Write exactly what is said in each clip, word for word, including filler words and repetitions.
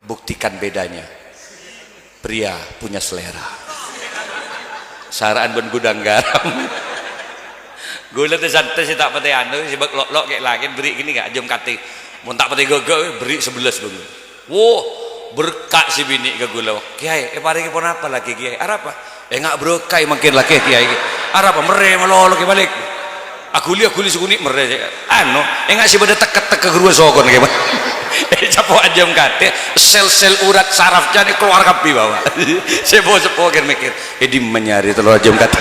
Buktikan bedanya. Pria punya selera. Sara'an bân gudhâng garam. Ghulâ tè-santè sè ta' patè anu, sè bâk lo'-lo' kè' lakèn, bherri' ghânèka, ajâm katè. Mon ta' patè ghâghâ, bherri' sabellâs bân. Wo, berka' sè binè' ka ghulâ. "Kèyaè, èparèngè ponapa lagi, Kèyaè?" "Arapa?" "Enga' berka' mangkèn lagi, Kèyaè." "Arapa?" "Merrè malolo kè balik." Aghuli-aghuli sè ghânèka merrè, anu, enga' sè bâdâ teket-teket ghâruwa sokon kè, Pak. Ècapo' ajâm katè, sel-sel urat saraf jârèya kalowar kabbhi, Bapak. Sè po-, sè po-, kèr-mèkkèr, "È dimma nyarè tello ajâm katè?"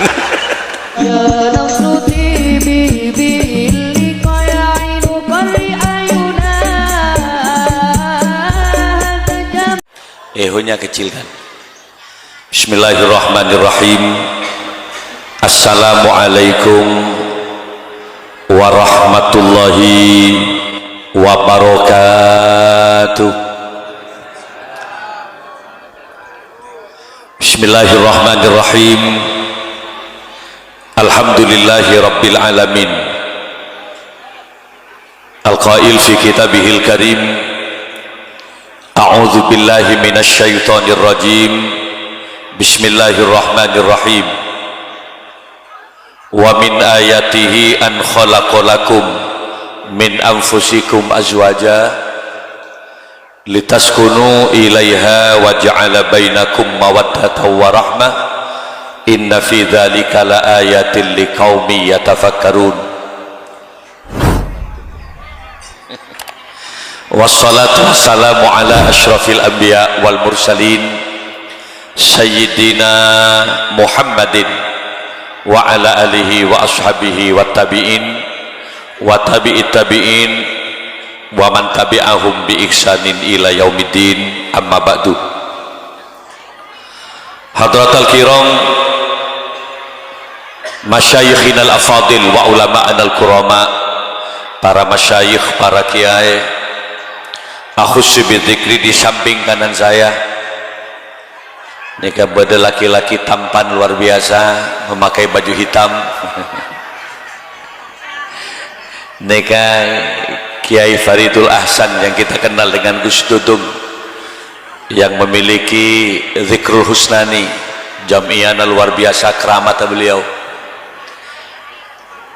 Eh, hanya kecilkan. Bismillahirrahmanirrahim. Assalamualaikum warahmatullahi wabarakatuh. Bismillahirrahmanirrahim. Alhamdulillahi rabbil alamin. Al-Qail fi kitabihil karim, "A'udzu billahi minasy syaithanir rajim. Bismillahirrahmanirrahim. Wa min ayatihi an khalaqa lakum min anfusikum azwaja litaskunu ilaiha wa ja'ala bainakum mawaddatan wa rahmah. Inna fi dzalika la ayatin liqaumin yatafakkarun." Wassalatu wassalamu ala asyrafil anbiya wal mursalin, Sayyidina Muhammadin wa ala alihi wa ashabihi wa tabi'in wa tabi'it tabi'in wa man tabi'ahum bi ihsanin ila yaumiddin, amma ba'du. Hadratal kiram, masyayikhinal afadil wa ulama'anal kurama, para masyayikh, para kiai, akhussu bidzikri di samping kanan saya, nèka bâdâ laki-laki tampan luar biasa, memakai baju hitam. Nèka Kiai Faridul Ahsan yang kita kenal dengan Gus Dudung, yang memiliki Zikrul Husnani, jam'iyana luar biasa keramat beliau.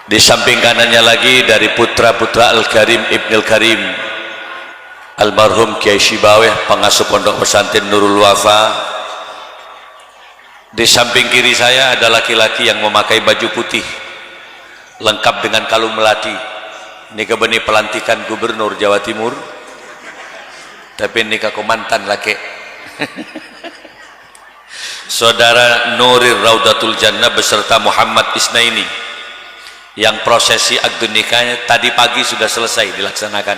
Di samping kanannya lagi dari putra-putra Al-Karim Ibnil Karim, almarhum Kiai Sibaweh, pengasuh Pondok Pesantren Nurul Wafa. Di samping kiri saya ada laki-laki yang memakai baju putih, lengkap dengan kalung melati. Nèka bânnè pelantikan gubernur Jawa Timur. Tapè nèka ko mantan lakè'. Saudara Nurir Raudatul Jannah beserta Muhammad Isnaini yang prosesi akad nikahnya tadi pagi sudah selesai dilaksanakan.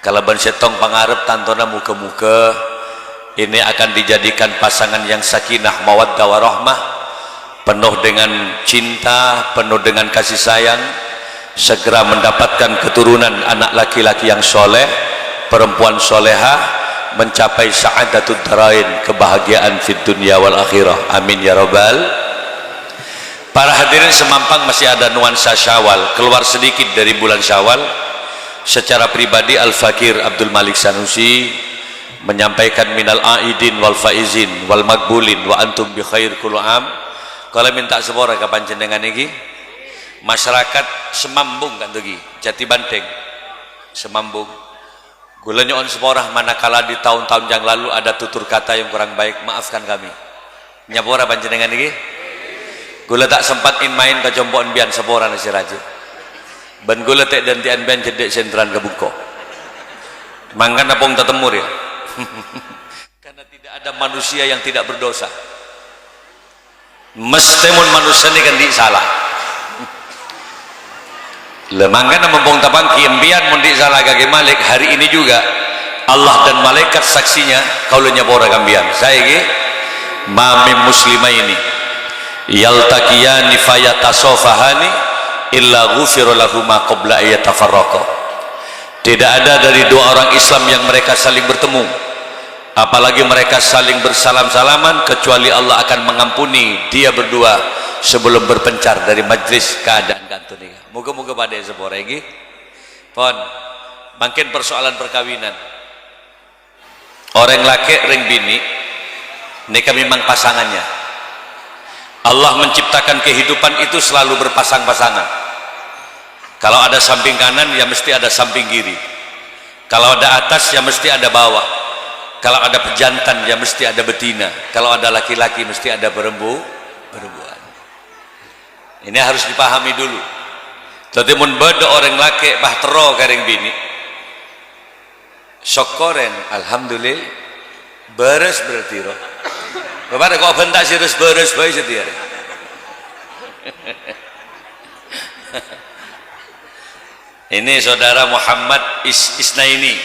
Kalabân sèttong pangarep tantona moga-moga ini akan dijadikan pasangan yang sakinah, mawaddah, warahmah, penuh dengan cinta, penuh dengan kasih sayang, segera mendapatkan keturunan anak laki-laki yang soleh, perempuan solehah, mencapai sa'adatud darain, kebahagiaan fid dunya wal akhirah. Amin ya rabbal. Para hadirin sè mampang, masih ada nuansa Syawal, keluar sedikit dari bulan Syawal. Secara pribadi, Al-Fakir Abdul Malik Sanusi menyampaikan minal aidin wal faizin wal makbulin wa antum bi khair kullu am. Kaulâ mènta sapora ka panjhennengngan nèka. Masyarakat Semambung kan tuh, Jatibanteng. Semambung. Kaulâ nyo'on sapora, manakala di tahun-tahun yang lalu ada tutur kata yang kurang baik, maafkan kami. Nyapora panjhennengngan nèka. Kaulâ ta' sempat in-main ka compo'na bi'en, saporana sè rajâ. Bân kaulâ tè'-dântè'an bi'en cè' dâ' sentral ka bungko. Mangkana pong tatemmo rèya. Karena tidak ada manusia yang tidak berdosa. Mestè mon manossa nèka andi' sala. Lah, mangkana mompong tapanggi, empèyan mon andi' sala ka Kè Malik, hari ini juga Allah dan malaikat saksinya, kaulâ nyapora ka empèyan. Saè ghi, "Ma min muslimaini yaltaqiyani fayatasafahani illa ghufira lahuma qabla ayyatafarraqa." Tidak ada dari dua orang Islam yang mereka saling bertemu, apalagi mereka saling bersalam-salaman, kecuali Allah akan mengampuni dia berdua sebelum berpencar dari majlis keadaan kanto nèka. Moga-moga padâ èsapora, èngghi. Pon, mangkèn persoalan perkawinan. Orèng lakè', rèng binè', nèka memang pasangannya. Allah menciptakan kehidupan itu selalu berpasang-pasangan. Kalau ada samping kanan, ya mesti ada samping kiri. Kalau ada atas, ya mesti ada bawah. Kalau ada pejantan, ya mesti ada betina. Kalau ada laki-laki, mesti ada perempu-, perempuan. Ini harus dipahami dulu. Dhâddhi, mon bâdâ orèng lakè' pas terro ka rèng binè', sokkorèn, alhamdulillah, bârâs berarti, ro. Bâbâ kok bânta sè bârâs bhâi satèya. Ini saudara Muhammad Is-, Isnaini.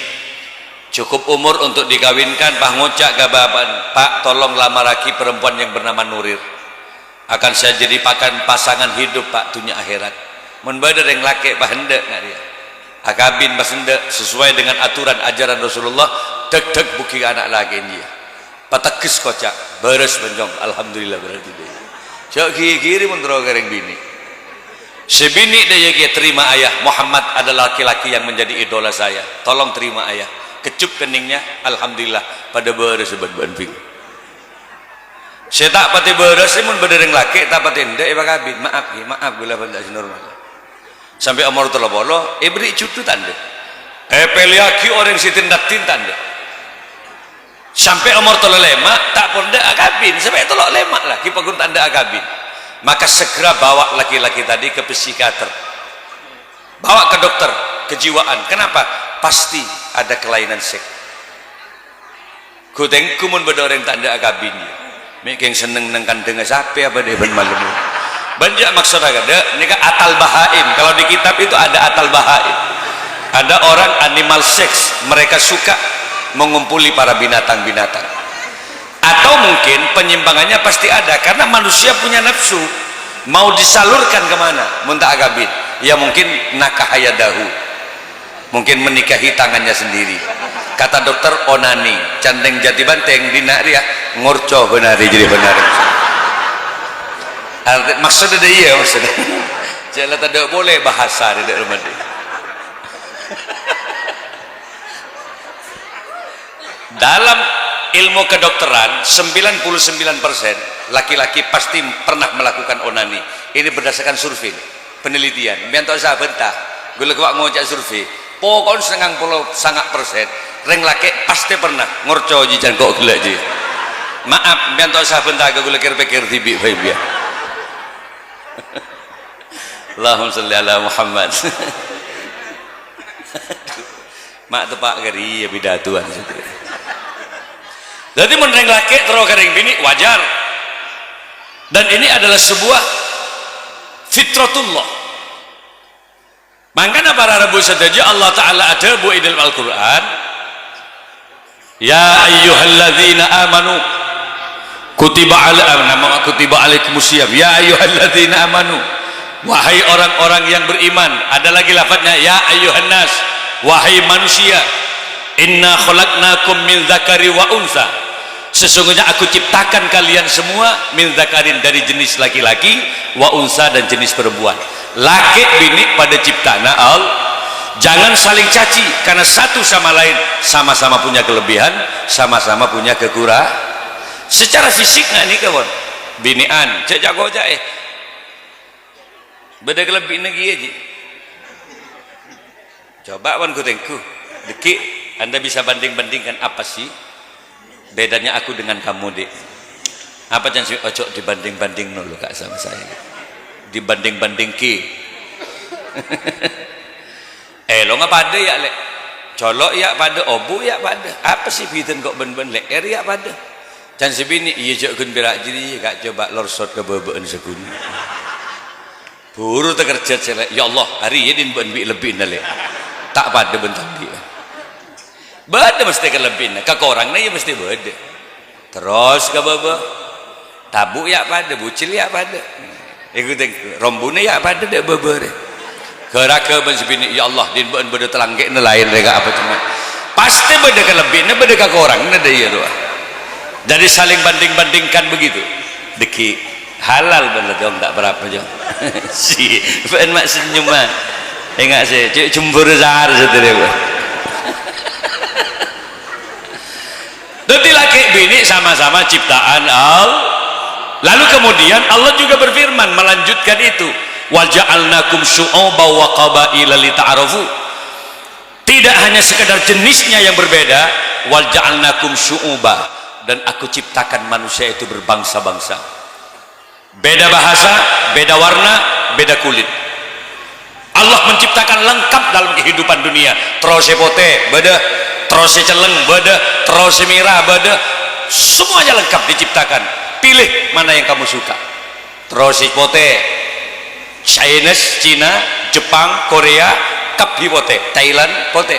Cukup umur untuk dikawinkan, pas ngoca' ka bapa'na, "Pak, tolong lamarraghi perempuan yang bernama Nurir. Akan saya jadikan pasangan hidup, Pak, dunia akhirat." Mon bâdâ rèng lakè' pas endâ' nga' rèya. Akabin pas endâ' sesuai dengan aturan ajaran Rasulullah, dâk-dâk bughi' ana' lakè'na jiyâ. Pategghes koca', bârâs, Cong, alhamdulillah berarti dâ' iyâ. Jhâ' ghi-ghiri mon terro ka rèng binè'. Sè binè' dâ' iyâ kèya terima, "Ayah, Muhammad adalah laki-laki yang menjadi idola saya. Tolong terima, Ayah." Kecup keningnya, alhamdulillah, padâ bârâs bân-bân binè'. Sè ta' patè bârâs, mon bâdâ rèng lakè' ta' patè endâ' èpakabin, "Maaf, ghi, maaf, ghulâ bânta sè normal." Sampè' omor tello polo, èberri' jhudhu ta' endâ'. Èpèlèyaghi orèng sè din-raddin ta' endâ'. Sampè' omor tello lèma', ta' pon endâ' akabin. Sampè' tello lèma' la, ghi' paggun ta' endâ' akabin. Maka segera bawa laki-laki tadi ke psikiater. Bawa ke dokter kejiwaan. Kenapa? Pasti ada kelainan seks. Ghu-, tèngghu mon bâdâ orèng ta' endâ' akabin, yâ. Mè' kèng senneng neng kandhângnga sapè apa dâ' bân malem. Bân jhâ' maksod akadâ', nèka atal bahaim. Kalau di kitab itu ada atal bahaim. Ada orang animal sex, mereka suka mengumpuli para binatang-binatang. Atau mungkin penyimpangannya pasti ada, karena manusia punya nafsu. Mau disalurkan kemana? Mon ta' akabin. Ya mungkin nakaha yadahu. Mungkin menikahi tangannya sendiri. Kata dokter, onani, cantèng jadi bantèng, dinna' rèya, ngorco bân arè jârèya bân arè. Arti, maksudnya dâ' iyâ, maksudnya. Jhâ' la tadâ' polè bahasa dâ' rumah dia. Dalam ilmu kedokteran, sembilan puluh sembilan persen laki-laki pasti pernah melakukan onani. Ini berdasarkan survei. Penelitian, mbiyanto' sabânta, ghulâ kèya ngoca' survei, pokokna sangang polo sanga' persen, rèng lakè' pastè pernah ngorco jiyâ cangko' ghellâ' jiyâ. Maaf, mbiyanto' sabânta, ghulâ kèr-pèkkèr dhibi' bhâi biyâ. Allahumma shalli ala Muhammad. Ma' teppa' ka rèya pidatowan. Dhâddhi, mon rèng lakè' terro ka rèng binè', wajar. Dan ini adalah sebuah fitratullah. Mangkana para rabu sadhâjâ, Allah Ta'ala adhâbu è dâlem Al-Qur'an, "Ya ayyuhalladzina amanu, kutiba ala-," ah, nama kutiba alaikumus siyam. "Ya ayyuhalladzina amanu." Wahai orang-orang yang beriman. Ada lagi lafadznya, "Ya ayyuhan nas." Wahai manusia. "Inna khalaqnakum min dzakari wa untsa." Sesungguhnya Aku ciptakan kalian semua min dzakarin, dari jenis laki-laki, wa untsa, dan jenis perempuan. Lakè' binè' padâ ciptana Allah. Jangan saling caci, karena satu sama lain sama-sama punya kelebihan, sama-sama punya kekura-, secara fisik nga' nèka, pon. Binè'an, cè' ca-koca'è. Bâdâ kalebbiyanna kèya, Ji. Coba, pon, ghu-, tèngghu. Dâgghi', Anda bisa banding-bandingkan apa sih bedanya aku dengan kamu, Dek? Apa can sè, "Ojo dibanding-banding dulu, Kak, sama saya. Dibanding-banding ki." Èlongnga padâ, yâ, Lè'. Colo' yâ padâ, obu' yâ padâ. Apa sih bhidhâna ko' bân-bân, Lè'? Èr yâ padâ. Can sè binè', "Iyâ, jhâ' ghun pèra' jârèya, Kak, coba lorsot ka bâbâ'ân saghun." Buru takerjhât sè, Lè'. "Ya Allah, arèya din bân bi' lebbiyanna, Lè'. Ta' padâ bân tabi'." Bâdâ mestè kalebbiyanna, kakoranganna yâ mestè bâdâ. Terros ka bâbâ. Tabu' yâ padâ, bucil yâ padâ. Èghutèng, rombuna yâ padâ dâ' bâbâ rè. Ghârâghâ bân sè binè', "Ya Allah, din bâ'ân bâdâ talangkè'na laèn rè, Kak, apa cemma." Pastè bâdâ kalebbiyanna, bâdâ kakoranganna dâ' iyâ rowa. Jadi saling banding-bandingkan begitu. Dâgghi'. Halal bân la, Jong, ta' arapa, Jong. Si, bân ma' senyum, ah. Enga' sè, cè' jembur sar sadhâjâ, Bu. Ini sama-sama ciptaan Allah. Lalu kemudian Allah juga berfirman melanjutkan itu, "Wa ja'alnakum syu'uban wa qabaila lita'arafu." Tidak hanya sekedar jenisnya yang berbeda, "Wa ja'alnakum syu'uba," dan Aku ciptakan manusia itu berbangsa-bangsa. Beda bahasa, beda warna, beda kulit. Allah menciptakan lengkap dalam kehidupan dunia. Terro sè potè, bâdâ. Terro sè celleng, bâdâ. Terro sè mèra, bâdâ. Semuanya lengkap diciptakan. Pilih mana yang kamu suka. Terro sè potè, Chinese, Cina, Jepang, Korea, kabbhi potè. Thailand, potè.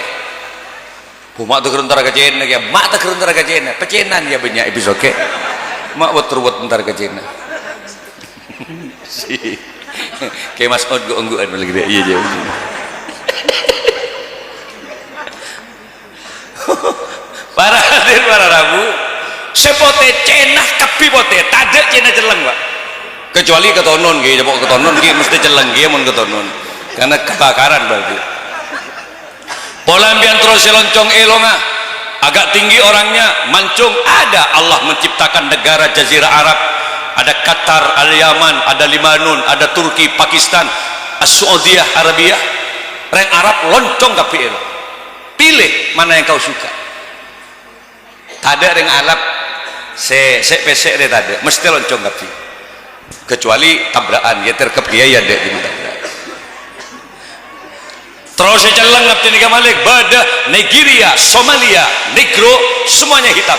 Bu, ma' tèghâr entar ka Cèna, kèya. Ma' tèghâr entar ka Cèna. Pècènan, yâ, bânnya' è Bisokè. Ma' wet-ruwet entar ka Cèna. Si. Kè Mas Ud ghu-ongghuwân lagi deh. Iyâ, iyâ. Para hadir, para rabu. Sè potè Cèna, kabbhi potè. Tadâ' Cèna celleng, Pak. Kecuali ketonon, ghi. Coba ketonon, ghi. Mesti celleng, ghi, mon ketonon. Karena kebakaran berarti. Pola empèyan terro sè loncong èlonga, agak tinggi orangnya, mancung, ada. Allah menciptakan negara Jazirah Arab, ada Qatar, ada Yaman, ada Lebanon, ada Turki, Pakistan, As-Saudiyah Arabiyah. Rèng Arab loncong kabbhi èlong. Pilih mana yang kau suka. Tadâ' rèng Arab sè, sè pèssè rè tadâ', mestè loncong kabbhi. Kecuali tabra'an, yâ terkep kèya yâ dâ' ghi' tabra'. Terro sè celleng abdhina ka malè, bâdâ Nigeria, Somalia, Negro, semuanya hitam.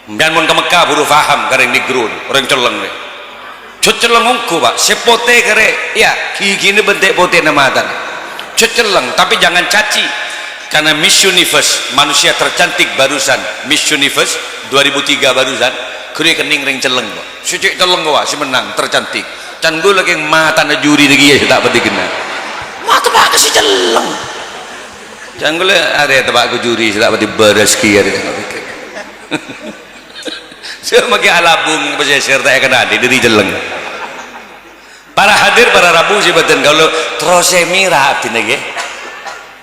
Empèyan mon ka Mekka buru paham ka rèng Negro, orèng celleng rè. Jhâ' celleng ongghu, Pak. Sè potè karè, iyâ, ghighina bânte' potèna matana. Jhâ' celleng, tapi jangan caci. Karena Miss Universe, manusia tercantik barusan Miss Universe dua ribu tiga barusan, ghuru èkennèng rèng celleng, Pak. Sè cè' celleng, Pak, sè mennang, tercantik. Can ghulâ kèng matana juri rè kèya sè ta' patè ghenna'. Mata, Pak, sè celleng. Can ghulâ arè ta', Pak, juri sè ta' patè bârâs kèya rè. Sè makè alabung pesisir ta' èkennal dâri celleng. Para hadir, para rabu sè bâdhân kaulâ, terro sè mèra abdhina, ghi.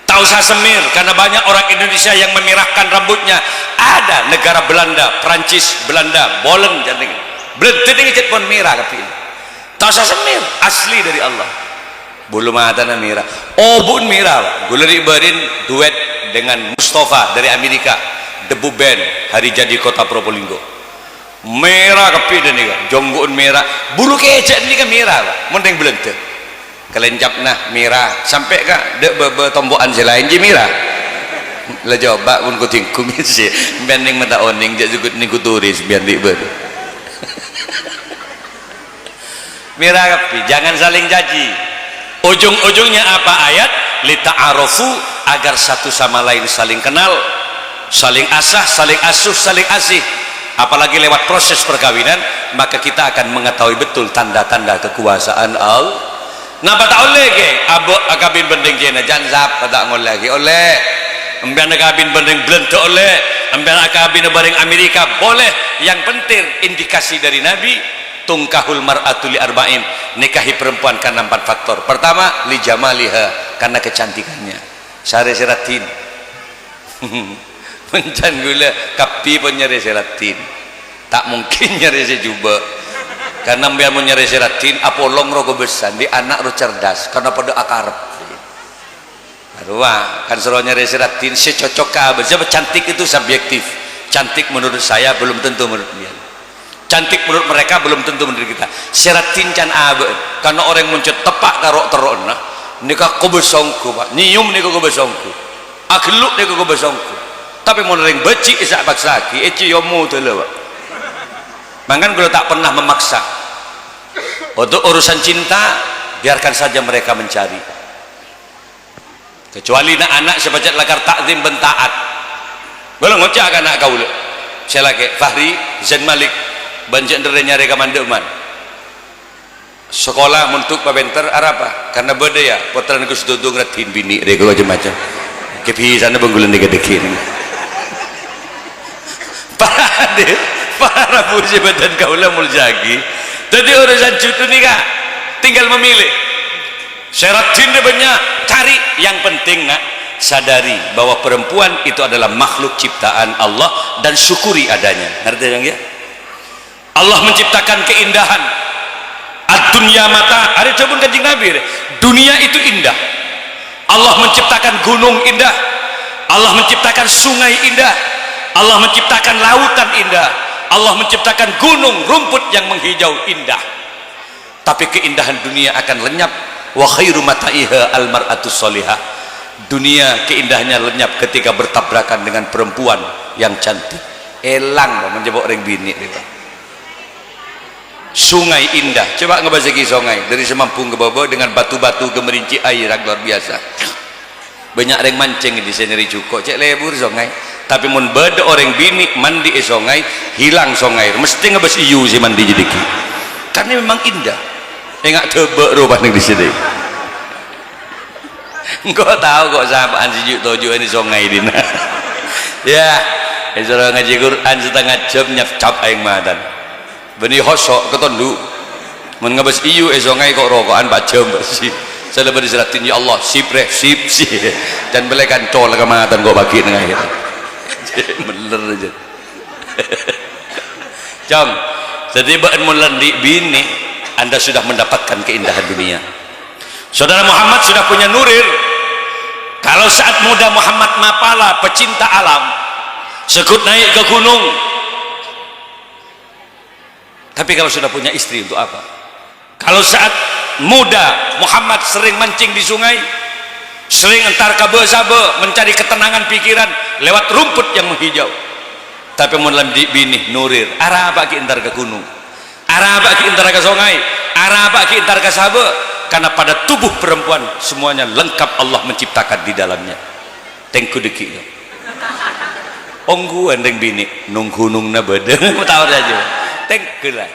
Ta' osa semir, karena banyak orang Indonesia yang memirahkan rambutnya. Ada negara Belanda, Prancis, Belanda, Bolen, jhâ' nèng. Belanda nèng cè' pon mèra kabbhi. Ta' osa semir, asli dari Allah. Bulu matana mèra. Obu'en mèra, Pak. Ghulâ ri'-bâri'en duet dengan Mustafa dari Amerika. Debu Band, hari jadi Kota Probolinggo. Mèra kabbhi dhâ' nèka, jhunggu'en mèra, bulu kèjhâ' nèka mèra, Pak. Mon rèng Belanda. Kalèncapna mèra, sampè' ka dâ' bâbâ tompo'an sè laèn jiyâ mèra. La jhubâ' mon kodhingku mèsè, empèyan nèng mata onèng, jhâ' jhughut nèng kuturi sampèyan ri'-bâri'. Mèra kabbhi, jangan saling caci. Ujung-ujungnya apa ayat? Lita'arafu, agar satu sama lain saling kenal, saling asah, saling asuh, saling asih. Apalagi lewat proses perkawinan, maka kita akan mengetahui betul tanda-tanda kekuasaan Allah. Napa ta' ollè, ghi? Abâ' akabin bân rèng Cèna, jhân sapa ta' ngollè, ghi? Ollè. Empèyan akabin bân rèng Belanda, ollè. Empèyan akabin bân rèng Amerika, boleh. Yang penting indikasi dari Nabi, "Tungkahul mar'atu li arba'in," nikahi perempuan karena empat faktor. Pertama, li jamaliha, karena kecantikannya. Sarè sè raddhin. Mon can ghulâ kabbhi pon nyarè sè raddhin. Ta' mungkin nyarè sè jhubâ'. Karena empèyan mon nyarè sè raddhin, apolong ro kobâsân, dhi' ana' ro cerdas, karena padâ akarep. Arowa, kan soro nyarè sè raddhin, sè cocok ka abâ'. Sebab cantik itu subjektif. Cantik menurut saya belum tentu menurut dia. Cantik menurut mereka belum tentu menurut kita. Sè raddhin can abâ', karena orèng mon cè' teppa' ka ro'-terro'na, nèka kobâsa ongghu, Pak. Nyèyom nèka kobâsa ongghu. Aghelluk nèka kobâsa ongghu. Tapè mon orèng bâji' èsa-paksa'aghi, èciyomo dâlâ, Pak. Mangkana ghulâ ta' pernah memaksa. Untuk urusan cinta, biarkan saja mereka mencari. Kecuali na'-ana' sè pajhât lakar ta'zim bân ta'at. Ghulâ ngoca' ka ana' kaulâ. Sè lakè', Fahri, Zain Malik, bân jhâ' dârrè nyarè kamandhâman. Sakola mondhuk papènter, arapa? Karena bâdâ, yâ, pottrana Gus Dudung raddhin binè', rè, ghulâ macem-macem. Kè bisana bân ghulâ nèka dhâggi'. Para hadir, para rabu sè bâdhân kaulâ moljâ'aghi. Dhâddhi, urusan judhu nèka tinggal memilih. Sè raddhin bânnya', cari yang penting, na'. Sadari bahwa perempuan itu adalah makhluk ciptaan Allah dan syukuri adanya. Ngerti, Jang, ya? Allah menciptakan keindahan. Ad-dunya mata', arè dhâbuna Kanjeng Nabi, dunia itu indah. Allah menciptakan gunung indah. Allah menciptakan sungai indah. Allah menciptakan lautan indah. Allah menciptakan gunung, rumput yang menghijau indah. Tapi keindahan dunia akan lenyap. Wa khairu mata'iha al-mar'atus shalihah. Dunia keindahannya lenyap ketika bertabrakan dengan perempuan yang cantik. Èlang, Pak, mon jhâ' orèng binè', Pak. Sungai indah. Coba ngabâsaghi sungai. Dari Semambung ka bâbâ dengan batu-batu gemerincing air yang luar biasa. Bânnya' orèng mancèng è dissa' nyarè jhuko', cè' lebur sungai. Tapè mon bâdâ orèng binè' mandi è sungai, hilang sungai, mestè ngabâs èyu sè mandi jâdiyâ. Karena memang indah. Enga' dâbâ' rowa neng dissa'. Engko' tao ko' sapa'an sè ju'-toju'an è sungai dinna'. Ya, èsoro ngajhi Qur'an satengnga jhâm nyapcap aèng matana. Bânnè hoso' ka tondu'. Mon ngabâs èyu è sungai ko' roko'an, Pak, jhâm, Pak, sip. Sala bânnè sè raddhin, "Ya Allah, sip, rè, sip, sip." Can bellâ kancol ka matana ko' paghi' neng aèr. Mellèr jâ. Cong, jadi bâ'na mon la andi' binè, Anda sudah mendapatkan keindahan dunia. Saudara Muhammad sudah punya nurir. Kalau saat muda Muhammad mapala pecinta alam, seggut naik ke gunung, tapi kalau sudah punya istri, untuk apa? Kalau saat muda, Muhammad sering mancing di sungai, sering entar ka bâ-sabâ mencari ketenangan pikiran lewat rumput yang menghijau. Tapè mon la andi' binè, nurir, arapa ghi' entar ka gunung, arapa ghi' entar ka sungai, arapa ghi' entar ka sabâ, karena pada tubuh perempuan semuanya lengkap Allah menciptakan di dalamnya. Tèngghu dhâggi'. Ongghuwân rèng binè', nong ghunongnga bâdâ. Tao rajâ. Tèngghu la.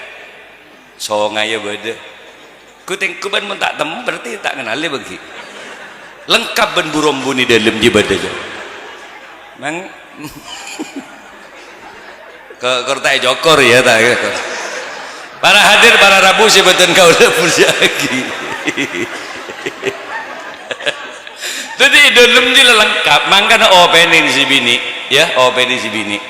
Songaya bâdâ. Ghu tèngghu bân mon ta' tem-, berarti ta' ngennalè bâgi. Lengkap bân bu-rombuna è dâlem jiyâ bâdâ, jâ. Mang-, Ko-, kor ta' ècokor, ya, ta', ya. Para hadir, para rabu sè bhâdhân kaulâ mulia'aghi. Dhâddhi, è dâlem jiyâ la lengkap, mangkana opènè sè binè', ya, opènè sè binè'.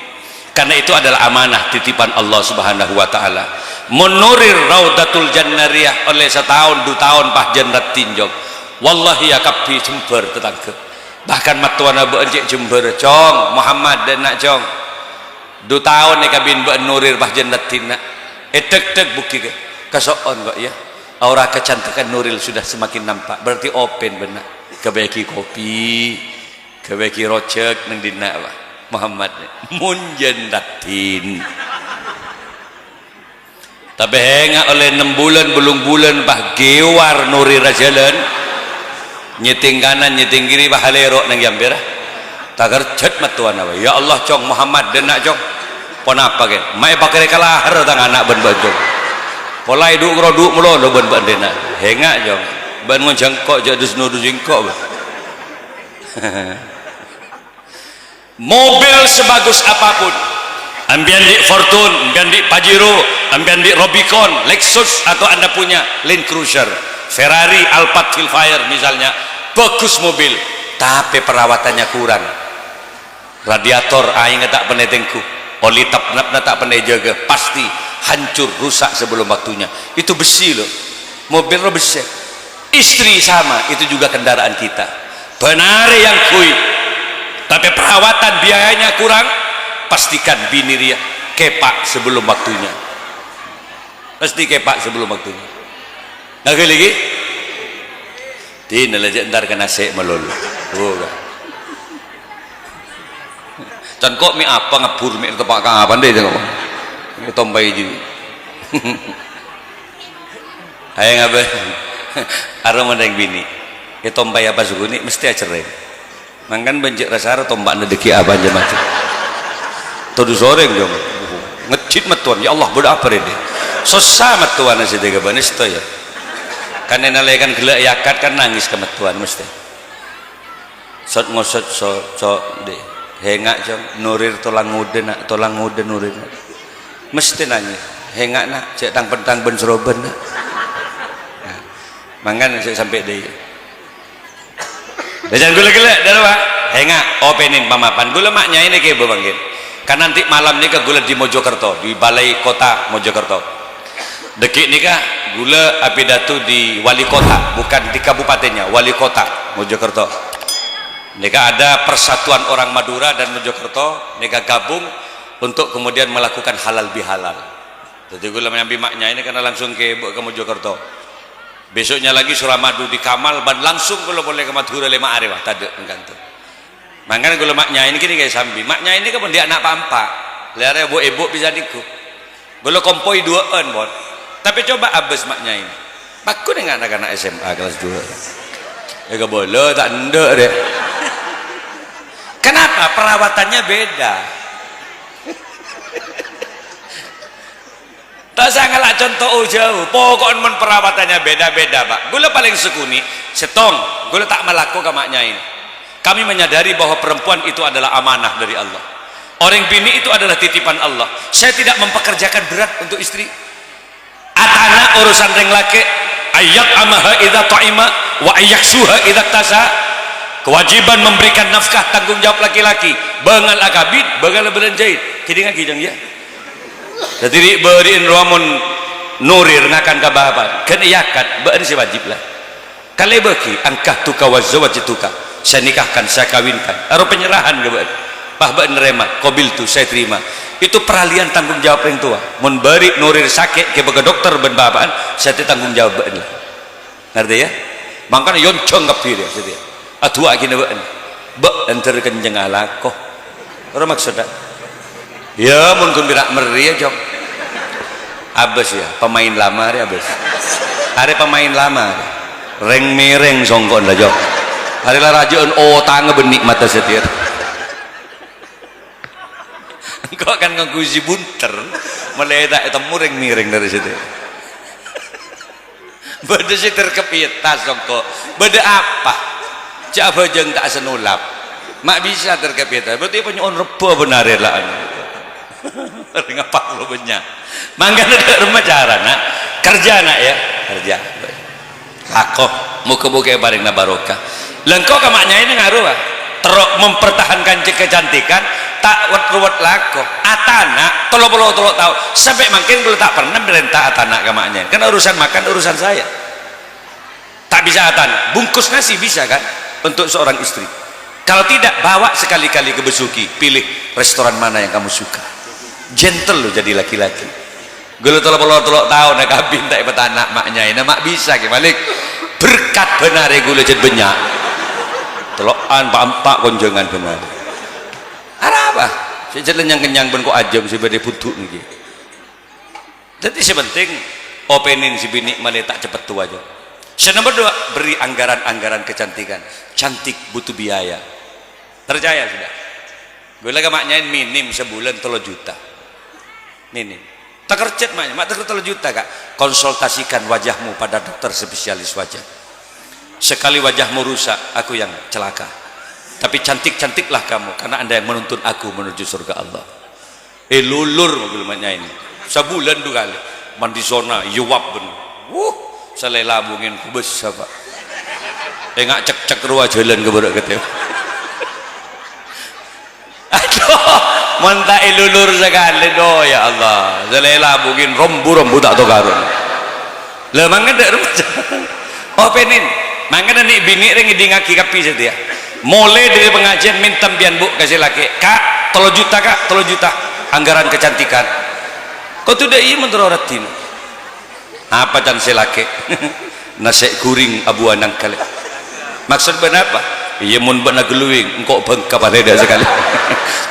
Karena itu adalah amanah titipan Allah Subhanahu wa Ta'ala. Mon nurir Raudhatul Jannah rèya ollè sataon, du taon, pas jân raddhin, Jong. Wallahi, ya, kabbhi jembhâr tatangghâ. Bahkan mattowana bâ'na cè' jembhâr, "Cong, Muhammad, dâ' enna', Cong." Du taon èkabin bâ'na nurir, pas jân raddhinna. Èdhek-dhek bughi ka-, kaso'on ko', ya. Aura kecantikan Nuril sudah semakin nampak. Berarti open bâ'na. Ghâbâyaghi kopi, ghâbâyaghi rojhâk neng dinna', Pak Muhammad. Mon jân raddhin. Tapè hènga' ollè nem bulân, bâllung bulân, pas ghewar Nurira jhâlân. Nyètèng kanan, nyètèng kiri, pas halèro' neng è ambèra. Takerjhât mattowana, "Ya Allah, Cong, Muhammad, dâ' enna', Cong." "Ponapa, kèn?" "Ma' èpakarè ka lahèr tang ana' bân bâ'na, Cong. Pola è dhu'-karoddhu' malolo bân bâ'na dâ' enna'." "Hènga', Cong. Bâ'na ngonjhâ engko', jhâ' dus-nodus engko', bâ." Mobil sebagus apapun, empèyan andi' Fortuner, empèyan andi' Pajero, empèyan andi' Rubicon, Lexus, atau Anda punya Land Cruiser, Ferrari, Alphard, Vellfire misalnya, bagus mobil, tapè perawatannya kurang. Radiator aèngnga ta' pernah ètèngghu, oli tapnapna ta' pernah èjâgâ, pasti hancur, rusak sebelum waktunya. Itu besi, loh. Mobil roh bessè. Istri sama, itu juga kendaraan kita. Bân arè èyangghuy, tapè perawatan biayanya kurang, pastikan binè rèya kèpa' sebelum waktunya. Pasti kèpa' sebelum waktunya. Ngghi, lagi? Dinah la jhâ' entar ka nasè' malolo. Oh, ka. Can ko' mè' apa ngabbhur, mè' teppa' ka apa, ndè, jhâ' ko'. Mè' tompaè jiyâ. Ayo ngabâ. Arowa mon rèng binè'. Ètompaè apa sakonè', mestè acerrè. Mangkana bân cè' ra-sara tompa'na dhâggi' apa jâ' macem. Todus orèng, Jong. Ngejjhit mattowana, "Ya Allah, bâdâ apa rèya?" Sossa mattowana sè dhâgghâ bân èsto, ya. Kan è nalèkana ghellâ' è akad kan nangès ka mattowana mestè. Sot-ngosot, so-, so-, dhi. "Hènga', Jong, Nurir tolang ngodâ, Na', tolang ngodâ Nurir, Na'." Mestè nangès. "Hènga', Na', jhâ' tang-pentang bân-srobân, Na'." Nah, mangkana sè sampè' dâi'. Bâjâng ghulâ ghellâ', dhâ' napa? Enga', opènèn pamapan. Ghulâ ma' nyaè nèka, Bu, mangkèn. Kan nanti malam nèka ghulâ di Mojokerto, di Balai Kota Mojokerto. Dhâggi' nèka ghulâ apidato di wali kota, bukan di kabupatennya, wali kota Mojokerto. Nèka ada persatuan orang Madura dan Mojokerto, nèka gabung untuk kemudian melakukan halal bihalal. Dhâddhi ghulâ nyambi ma' nyaè nèka langsung kèbâ ka Mojokerto. Besoknya lagi Suramadu di Kamal, bân langsung ghulâ polè ka Madhurâ lèma' arè, wah, tadâ' engkanto. Mangkana ghulâ ma' nyaè nèka nèka sambi. Ma' nyaè nèka pon dhi' ana' pa'-empa'. Lè arè bu'-ebu' bisa nèko. Ghulâ kompoy duwâ'ân, pon. Tapè coba abâs ma' nyaè. Pagghun neng na'-kana' S M A kelas dua. È kabâlâ ta' endâ', rè. Kenapa? Perawatannya beda. Ta' sangala' conto jhâu. Pokokna mon perawatannya beda-beda, Pak. Ghulâ palèng sakonè', sèttong, ghulâ ta' malako ka ma' nyaè. Kami menyadari bahwa perempuan itu adalah amanah dari Allah. Orang binè' itu adalah titipan Allah. Saya tidak mempekerjakan berat untuk istri. Atana urusan rèng lakè', ayyat amaha idza ta'ima wa ayyaksuha idza tasa. Kewajiban memberikan nafkah, tanggung jawab laki-laki. Bângal akabit, bângal abâlânjhâi. Kèdingngaghi, Jâng, yâ. Dhâddhi, ri'-bâri'na rowa mon norir ngakan ka bapa', ghân èyakat, bâ'na sè wajib la. Kalè bâgi, ankahtuka wa zawwajtuka, saya nikahkan, saya kawinkan. Aro penyerahan ka bâ'na. Pas bâ'na narèma, qabiltu, saya terima. Itu peralihan tanggung jawab rèng towa. Mon bâri' norir sakè' kèbâ ka dokter bân bapa'na, saya tanggung jawab bâ'na. Ngartè, yâ? Mangkana yonjhâng kabbhi rèya, satèya. Adu'a ghi' bâ'na. Bâ' èntar kencengnga alako. Ora maksodda. Yâ, mon ghun pèra' merri, yâ, Jok. Abâs, yâ, pemain lama rè abâs. Arè pemain lama. Rèng-mèrèng songko'na la, Jok. Arè la rajâ'ân otangnga bânnè mata satèya. Engko' kan ngangghuy si bunter, molaè ta' ètemmo rèng-mèrèng dâri satèya. Bâdâ sè terkep è attas, songko'. Bâdâ apa? Jhâ' abhâjâng ta' asanolap. Ma' bisa terkep è attas. Berarti panyo'on rebbhâ bân arè la. Rèng apa lo bânnya'? Mangkana dâ' remma carana. Kerja, Nak, ya. Kerja. Lako. Moga-moga èparèngana barokah. Lah engko' ka ma' nyaèna ngaruh, Pak. Terro mempertahankan ce-, kecantikan, ta' wet-ruwet lako. Atana', tello polo tello taon. Sampè' mangkèn kaulâ ta' pernah marènta atana' ka ma' nyaè. Kan urusan makan urusan saya. Tak bisa atana'. Bungkus nasi bisa kan? Untuk seorang istri. Kalau tidak, bawa sekali-kali ke Besuki. Pilih restoran mana yang kamu suka. Gentle lo jadi laki-laki. Ghulâ tello polo tello taon akabin ta' èpatana' ma' nyaèna, ma' bisa, Kè Malik. Berkat bân arè ghulâ jhât bânnya'. Tello'an, pa'-empa' konjhângan bân arè. Arapa? Sè jhât kenyang-kenyang bân ko' ajâm sè bâdâ è budhu' nèkè. Dhâddhi sè penting, opènèn sè binè' malè ta' cepet towa, jhâ. Sè nomor dua, beri anggaran-anggaran kecantikan. Cantik butuh biaya. Percaya sudah. Ghulâ ka ma' nyaè minim sabulân tello juta. Minim. Takerjhât ma' nyaè, ma' taker tello juta, Kak. Konsultasikan wajahmu pada dokter spesialis wajah. Sekali wajahmu rusak, aku yang celaka. Tapi cantik-cantiklah kamu, karena Anda yang menuntun aku menuju surga Allah. Èlulur mobil ma' nyaè. Sabulân du kalè. Mandi sona, yowap bân. Wuh, salèla bungèn kubes apa. Enga' cek-cek rowa jhâlân ka bârâ' katè. Aduh, mon ta' èlulur sakalè, do, ya Allah. Salèla bungèn rombu-rombu ta' tokarun. Lah, mangkana dâ' remma. Opènèn. Mangkana nè'-binè' rè ngèdingngaghi kabbhi satèya. Molaè dâri pangajiân mènta sampèyan, Bu, ka sè lakè'. "Kak, tello juta, Kak, tello juta. Anggaran kecantikan." Kodhu dâ' iyâ mon terro raddhin. Apa can sè lakè'? Nasè' ghuring abuwânan kalè. Maksod bâ'na apa? Iyâ, mon bâ'na glowing, engko' bângka palèdhâ sakalè.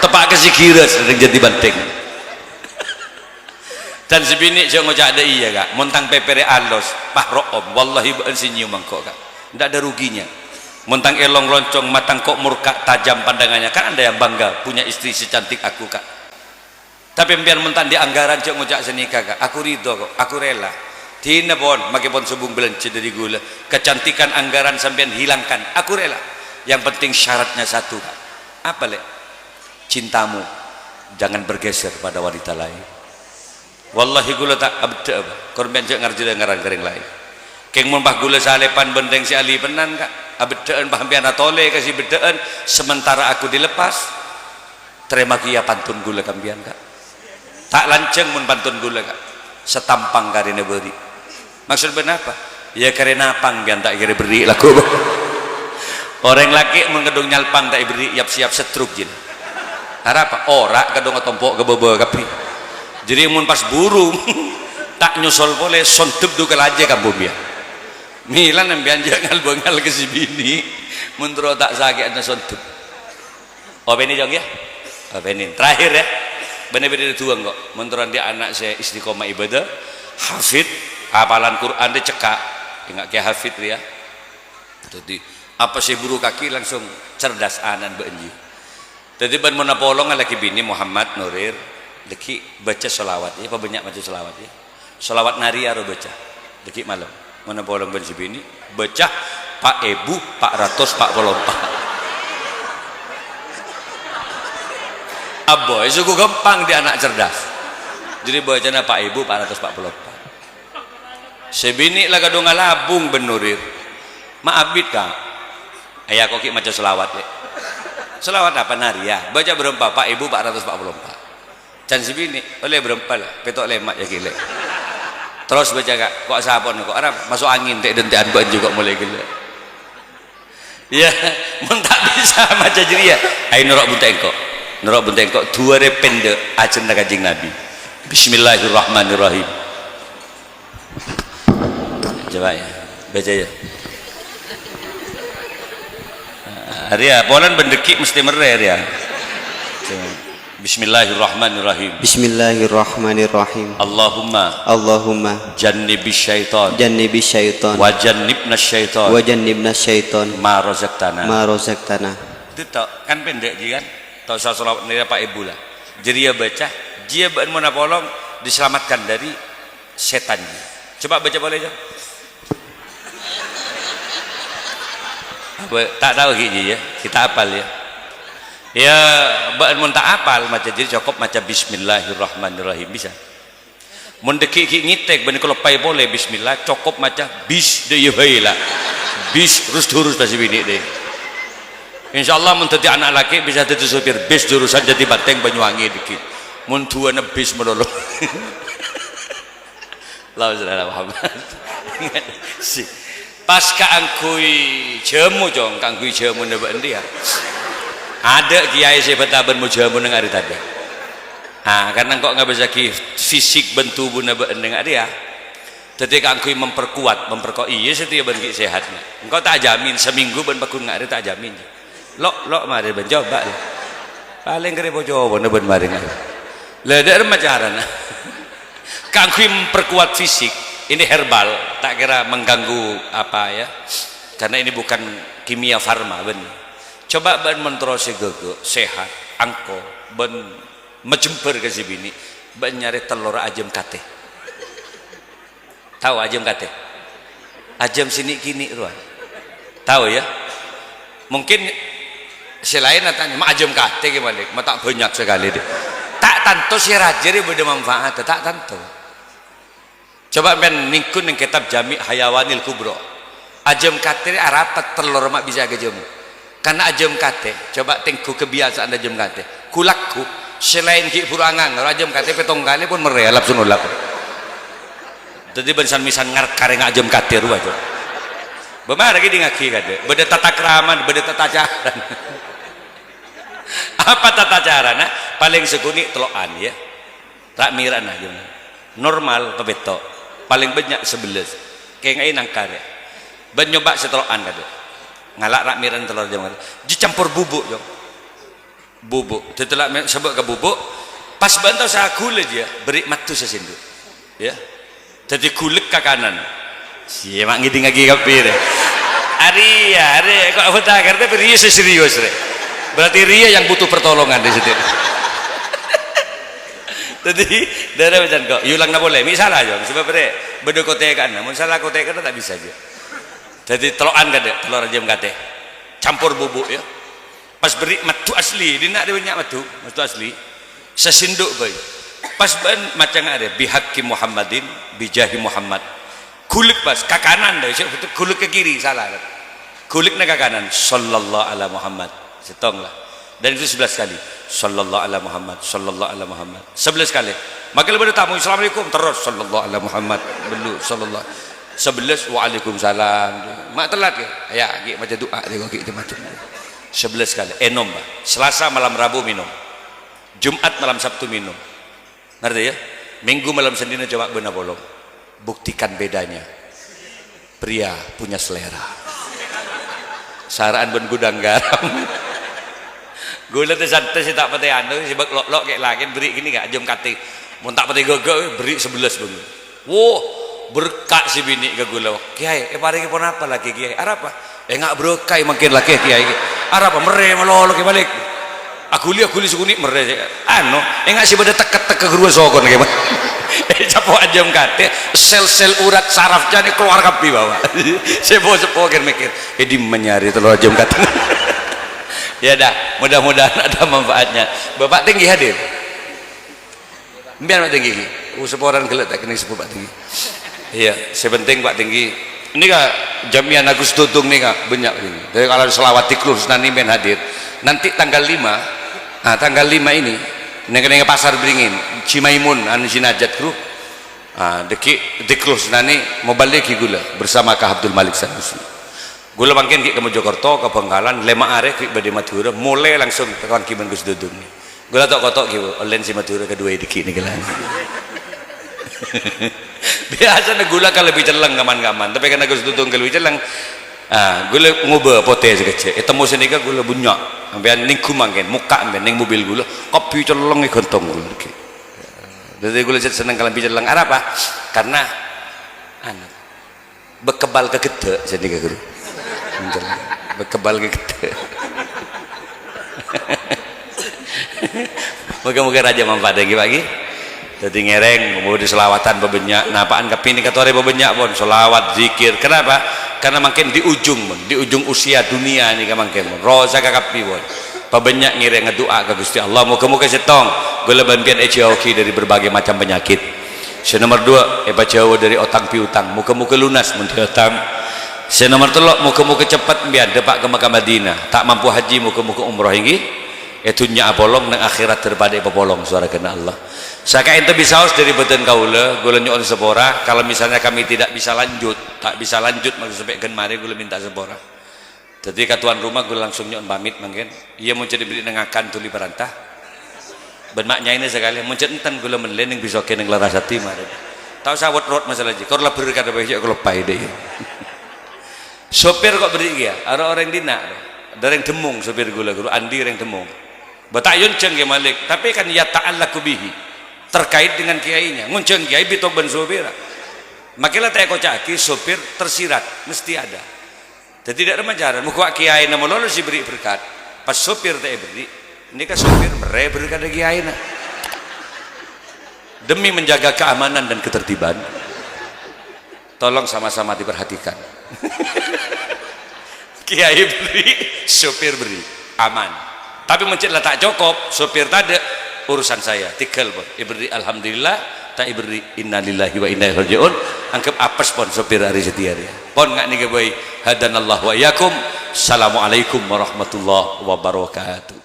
Teppa' ka sè ghirâs, rèng jadi bântèng. Dan sè binè' jhâ' ngoca' dâ' iyâ, Kak. Mon tang pèpèrrè alos, pas ro'om, wallahi bâ'na sè nyèyom engko', Kak. Ndak ada ruginya. Mon tang èlong loncong, mata engko' murka tajam pandangannya, kan ada yang bangga punya istri secantik aku, Kak. Tapè sampèyan mon ta' andi' anggaran jhâ' ngoca' sanèka, Kak. Aku ridho kok, aku rela. Dina pon, makè pon sobung bâlânjhâ dâri ghulâ. Kecantikan anggaran sampèyan hilangkan, aku rela. Yang penting syaratnya satu, Kak. Apa, Lè'? Cintamu jangan bergeser pada wanita lain. Wallahi ghulâ ta' abeddhâ'â, Pak. Kor sampèyan jhâ' ngarjâ ngaran ka rèng laèn. Kèng mon pas ghulâ salèpan bân rèng sè alèpènan, Kak. Abheddhâ'ân pampèyan atolè ka sè bheddhâ'ân, sementara aku dilepas, tarèma kèya pantun ghulâ kampèyan, Ka'. Ta' lanjhâng mon pantun ghulâ, Ka'. Satampang karèna bâri'. Maksod bâ'na apa? Ya karè napang bân ta' kèra èberri' lagghu'. Orèng lakè' mon kadhung nyalpang ta' èberri', yap-siyap stroke jin. Arapa? Ora' kadhung atompo' ka bâbâ kabbhi. Jârèya mon pas burung, ta' nyosol polè, sondep du ka lajâ kampung biyân. Mèla sampèyan jhâ' ngal-bângal ka sè binè', mon terro ta' sakè'anna sondep. Opènè, Cong, ya? Opènè. Terakhir, ya. Bânnè bâdâ duwâ, kok. Mon terro andi' ana' sè istiqomah ibadah, hafid, apalan Qur'an rè cekka'. Enga' Kè Hafid rè, ya. Dhâddhi, apa sè èburu kakè langsung cerdas ana'na bâ'na jiyâ. Dhâddhi, bân mon apolong alakè binè Muhammad Nurir, dhâggi' bâca shalawat, ya, pabânnya' maca shalawat, ya. Shalawat nari aro bâca. Dhâggi' malem. Mon apolong bân sè binè', bâca pa' èbu pa' ratos pa' polo empa'. Abbo, è soko ghâmpang dâri ana' cerdas. Jârèya bâcana pa' èbu pa' ratos pa' polo empa'. Sè binè' la kadhung alabung bân Nurir. Ma' abit, Ka'. Ayo, kok ghi' maca shalawat, Lè'. Shalawat apa, Nariya? Bâca bârâmpa, pa' èbu pa' ratos pa' polo empa'. Can sè binè', ollè bârâmpa la, pèto' lèma' ya, ghi' Lè'. Terros bâca, Ka', kok asapon, kok arapa maso' angèn, tè'-dântè'an bâ'na jiyâ kok molaè ghellâ'. Iyâ, mon ta' bisa maca jârèya, ayo noro' bunte' engko'. Noro' bunte' engko', duwâ rè pèndâ' ajhânna Kanjeng Nabi. Bismillahirrahmanirrahim. Coba ya, baca ya. Arèya, polana bân dhâggi' mesti merrè, arèya. Bismillahirrahmanirrahim. Bismillahirrahmanirrahim. Allahumma Allahumma jannibis syaitan jannibis syaitan wa jannibnas syaitan wa jannibnas syaitan ma razaqtana. Ma razaqtana. Itu tok, kan pèndâ' jiyâ, kan? Ta' osa shalawat nèra pa' èbu la. Jârèya bâca, jiyâ bâ'na mon apolong diselamatkan dari setan. Coba baca polè, Cong. Apa, ta' tao ghi' jiyâ, ya? Kita apal, ya. Ya, bâ'na mon ta' apal maca jiyâ, cokop maca Bismillahirrahmanirrahim, bisa. Mon dhâggi' ghi' ngètèk, bânnè kaloppaè polè Bismillah, cokop maca bis, dâ' iyâ bhâi la. Bis, rus-durus pas binè' dâ'. Insyaallah, mon dhâddhi ana' lakè' bisa dhâddhi sopir bis jurusan Jatibanteng Banyuwangi dhâggi'. Mon duwâna bis malolo. Allahumma shalli ala Muhammad. Si-, pas kaangghuy jhâmo, Cong, kaangghuy jhâmona bâ'na rèya. Adâ' kèyaè sè bhâta bân mo jhâmo neng arè tadâ'. Ah, karna engko' ngabâssaghi fisik bân tubuna bâ'na neng arèya. Dhâddhi kaangghuy memperkuat, memperko-, iyâ, satèya bân ghi' sehat. Engko' ta' jamin, samènggu bân pagghun ngarè ta' jamin. Lo', lo' marè bân coba, lo'. Palèng karè po-copona bân marè ngarè. La, dâ' remma carana. Kaangghuy memperkuat fisik, ini herbal, ta' kèra mengganggu apa, ya. Karena ini bukan kimia farma, bân. Coba bân mon terro sè ghâgâ, sehat, angko, bân majembhâr ka sè binè', bân nyarè tellorra ajâm katè. Tao ajâm katè? Ajâm sè nè'-kènè' rowa. Tao, ya? Mungkin sè laèn atanya, "Ma' ajâm katè kè, Malik? Ma' ta' bânnya' sakalè, dhi'." Ta' tanto sè rajâ rè bâdâ manfaatta, ta' tanto. Coba sampèyan nèngghu neng kètab Jami' Hayawanil Kubra. Ajâm katè rè arapa tellor ma' bisa èghâjhâmo. Karna ajâm katè, coba tèngghu kabiyasaan ajâm katè. Ghu-lagghu, sè laèn ghi' bhuru angangor, ajâm katè pèttong kalè pon merrè alap-sonolap. Dhâddhi bân san-mèsan ngar-, karènga ajâm katè rowa, Jo. Bâ mara ghi' dingngaghi kadâ'. Bâdâ tata krama, bâdâ tata cara. Apa tata carana? Palèng sakonè' tello'an, ya. Ra'-mèra'na, jâ. Normal, papètto'. Palèng bânnya' sabellâs. Kèngaè nangka rè. Bân nyoba sè tello'an kadâ'. Ngala' ra'-mèra'na tellor jam kadâ'. Jâ campor bubuk, jâ. Bubuk. Dhâddhi la me-, sabâ' ka bubuk. Pas bân tao sa ghulâ, jâ. Berri' maddhu sasèndhu'. Ya. Dhâddhi ghulek ka kanan. Sè ma' ngèdingngaghi kabbhi rè. Arèya, rè, kok abhântagâr, tapè rèya sè serius, rè. Berarti rèya yang butuh pertolongan di situ. Dhâddhi, dârâ bâjâng kok, èolangna polè. Mè' sala, jâ. Sabâb rè, bâdâ kotekanna. Mon sala kotekanna ta' bisa, jâ. Dhâddhi, tello'an kadâ', tellor ajâm katè. Campor bubuk, ya. Pas berri' maddhu asli, dinna' rè bânnya' maddhu, maddhu asli. Sasèndhu' bhâi. Pas bân maca ngarè, "Bihaqqi Muhammadin, bijahi Muhammad." Ghulek pas, ka kanan, dâ, sè ghulek ka kiri, sala. Gulikna ka kanan, "Sallallahu ala Muhammad." Sèttong la. Dan itu sebelas kali. "Sallallahu ala Muhammad, sallallahu ala Muhammad." Sebelas kali. Makkè la bâdâ tamu, "Assalamualaikum." Terros, "Sallallahu ala Muhammad." Bellu', "Sallallahu." Sebelas, "Waalaikumsalam." Ma' tellat, ya? Ya, ghi' maca du'a, ghi' macem-macem. Sebelas kali. Ènom, Pak. Selasa malam Rabu minum. Jumat malam Sabtu minum. Ngartè, ya? Minggu malam Sennènna coma bân apolong. Buktikan bedanya. Pria punya selera. Sara'an bân gudang garam. Ghulâ tè-santè sè ta' patè anu, sè bâk lo'-lo' kè' lakèn, berri' ghânèka, ajâm katè. Mon ta' patè ghâghâ, berri' sebelas bân. Wo, berka' sè binè' ka ghulâ. "Kèyaè, èparèngè ponapa lakè, Kèyaè?" "Arapa?" "Enga' berka' mangkèn lakè, Kèyaè." "Arapa?" "Merrè malolo kè balik." Aghuli, aghuli sè ghânèka merrè, anu, enga' sè bâdâ teket-teket ghâruwa sokon kè, Pak. Ècapo' ajâm katè, sel-sel urat saraf jârèya kalowar kabbhi, Bapak. Sè po-, sè po-, kèr-mèkkèr, "È dimma nyarè tello ajâm katè?" Ya dah, mudah-mudahan ada manfaatnya. Bapak Tinggi hadir? Sampèyan, Pak Tinggi. Oh, saporana ghellâ' ta' kennèng sepo, Pak Tinggi. Iyâ, sè penting, Pak Tinggi. Nèka jamiah Agus Dodong nèka bânnya', Pak Tinggi. Dhâddhi, kalau selawat di Kruh Senani sampèyan hadir. Nanti tanggal lima, ah, tanggal lima ini, neng, neng Pasar Beringin, Cimaimun, anu, Jinajat, Kruh. Ah, dhâggi' di Kruh Senani, mobalighi ghulâ bersama Kah Abdul Malik Sanusi. Ghulâ mangkèn ghi' ka Mojokerto, ka Bangkalan, lèma arè ghi' bâdâ è Madhurâ, molè langsung ka kawan Kiban Gus Dodong. Ghulâ to'-koto' ghi', Bu, ollèna sè Madhurâ kadhuwâ è dhâggi' nèka la. Biyasana ghulâ kalebbi celleng kaman-kaman, tapè karna Gus Dodong kalebbi celleng, ah, ghulâ ngobâ potè sakejjhâ'. Ètemmo sanèka ghulâ bânnya'. Sampèyan nèngghu mangkèn, mokka' sampèyan neng mobil ghulâ, kabbhi celleng èghântong ghulâ dhâggi'. Dhâddhi ghulâ sè senneng kalebbi celleng. Arapa? Karna, anu, Bâ' kebbhâl ka ghedhâ', sanèka, Ghuru. Bhunten. Bâ' kebbhâl ka ghedhâ'. Moga-moga rajâ manfaat, ghi, Pak, ghi. Dhâddhi ngèrèng, bâdâ shalawatan pabânnya', napa'an kabbhi nèka torè pabânnya', pon. Shalawat, zikir. Kenapa? Karena mangkèn di ujung, pon. Di ujung usia dunia nèka mangkèn, pon. Rosa ka kabbhi, pon. Pabânnya' ngèrèng, adu'a ka Ghustè Allah. Moga-moga sèttong, ghulâ bân panjhennengngan èjhâuaghi dari berbagai macam penyakit. Sè nomer dua, èpajhâuwâ dhâri otang piutang. Moga-moga lunas mon dhâteng. Sè nomer tello', moga-moga cepet sampèyan dâpa' ka Makkah Madinah. Ta' mampu haji, moga-moga umroh, èngghi. È dhunnya apolong, neng akhèrat dâripadâ èpapolong sowarghâna Allah. Sakaènto bisaos dhâri bhâdhân kaulâ, kaulâ nyo'on sapora. Kalau misalnya kami tidak bisa lanjut, tak bisa lanjut, maksud sampè' ghân marè, kaulâ minta sapora. Dhâddhi ka tuan rumah ghulâ langsung nyo'on pamit mangkèn. Iyâ, mon jhâ' èberri' neng ngakan dhuli parènta. Bân ma' nyaèna sakalè, mon jhâ' enten ghulâ mellè neng Bisogè neng Larasati marè. Ta' osa wot-rot masalah jiyâ. Kor la berkat bhâi jhâ' kaloppaè dhâ' iyâ. Sopir kok berri' kèya, aro orèng dinna'. Dhâ' rèng Demmung sopir ghulâ, Ghuru Andi rèng Demmung. Bâ ta' èyonjhâng Kè Malik, tapè kan yata'allaqu bihi. Terkait dengan kiainya. Ngonjhâng kiai bâdâ bân sopirra. Makè la ta' èkoca'aghi sopir tersirat, mesti ada. Dhâddhi, dâ' remma jhârân, moghâ kiaèna malolo sè èberri' berkat. Pas sopir ta' èberri', nèka sopir merrè berkat dhâ' kiaèna. Demi menjaga keamanan dan ketertiban, tolong sama-sama diperhatikan. Kiai berri', sopir berri', aman. Tapè mon jhâ' la ta' cokop, sopir tadâ', urusan saya. Tèghâl, pon. Èberri' alhamdulillah, ta' èberri' innalillahi wa inna ilaihi raji'un. Angghep apes, pon, sopir arè satèya rèya. Pon, nga' nèka bhâi. Hadanallah wa iyyakum. Assalamualaikum warahmatullahi wabarakatuh.